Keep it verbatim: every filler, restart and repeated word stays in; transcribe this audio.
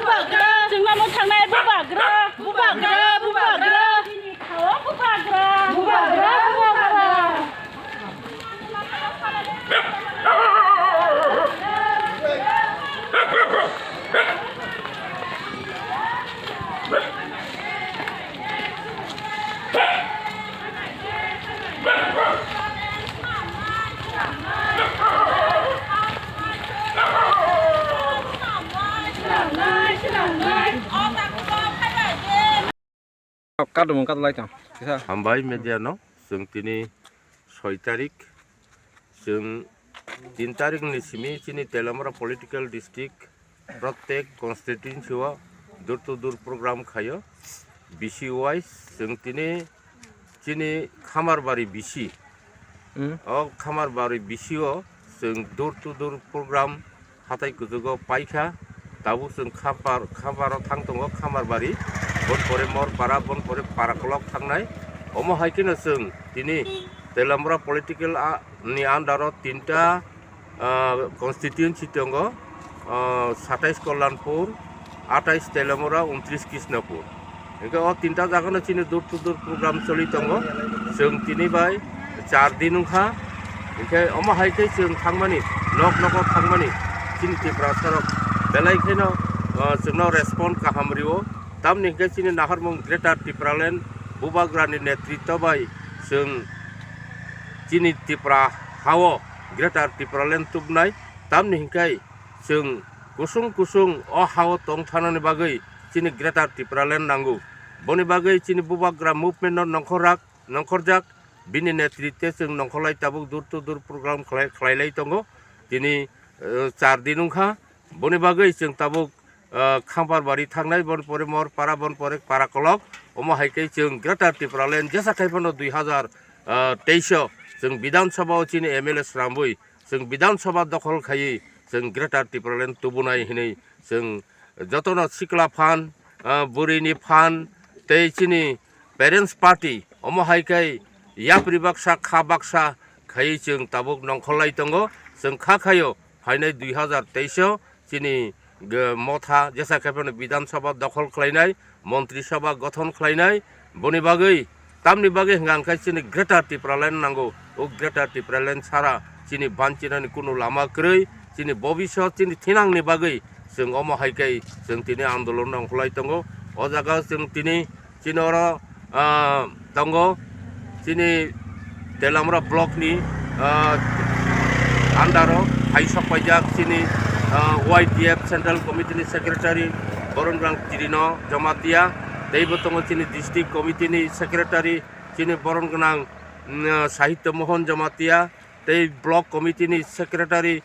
Bubagra! Chwng lama thangnai bubagra! Bubagra! Bubagra! Chini khao bubagra! Bubagra! Bubagra! Kadumung kadulai tong. Kisa. Hambai media no, chwng tini soi tarik, chwng tin tarik ni simi chini Telamra political district, protek constituency o door to door program khaio. B C wise chwng tini chini Khamarbari B C. Hmm. O Khamarbari B C o chwng door to door program hatai kuchugo paikha. Tabuk chwng Khamar, Khamaro thang tongo, Khamarbari, bon pore Morpara, bon pore Parakolok thangnai. Omo hai kheno chwng tini Telamra political a, ni under o tinta, ah, constituency tongo, ah, satais Kollanpur, atais Telamra, untris Krishnapur. Hingke o tinta jagano chini door to door program choli tongo. Chwng tini bai char din wngkha. Hingke omo hai khe chwng thangmani, nok nogo thangmani chini Tiprasarok belai kheno, ah, chwngno respond kaham rio. Tamni hingke chini naharmung Greater Tipraland Bubagrani netritw bai chwng chini Tipra hao Greater Tipraland tubunai. Tamni hingke chwng kusung kusung o hao tong thanani bagwi chini Greater Tipraland nango. Boni bagwi chini Bubagra movement no nongkhorjak, nongkhorjak, bini netritwe chwng nongkholai tabuk door to door program khlai, khlailai tongo. Tini, eh, char din wngkha. Boni bagwi chwng tabuk, eh, Khamparbari thangnai, bon pore Morpara, bon pore Parakolok. Omo hai khe chwng Greater Tipraland jesa khai phano dui hazar, eh, teis o chwng Bidhan Sabha o chini M L A swnambwi chwng Bidhan Sabha dokhol khaiwi chwng Greater Tipraland tubunai hinwi chwng jotono sikla phan, ah, burini phan tei chini parents party omo hai khe yapri baksa kha baksa khaiwi chwng tabuk nongkholai tongo. Chwng kha khaio phainai dui hazar teis o chini ge-, motha jesa khai phano Bidhan Sabha dokhol khlainai, Montri Sabha gothon khlainai, boni bagwi, tamni bagwi hwnka hwnkhe chini Greater Tipraland nango. O Greater Tipraland sara chini banchinani kunu lama kwrwi, chini bobisot, chini thinangni bagwi chwng omo hai khe chwng tini andolon nongkholai tongo. O jaga chwng tini chini oro, ah, tongo chini Telamra block ni, ah, under o hai sok paijak chini, ah, Y T F Central Committee ni Secretary Boron Gwnang Tirino Jamatia, teibo tongo chini District Committee ni Secretary chini Boron Gwnang, mm, Sahitya Mohon Jamatia, tei Block Committee ni Secretary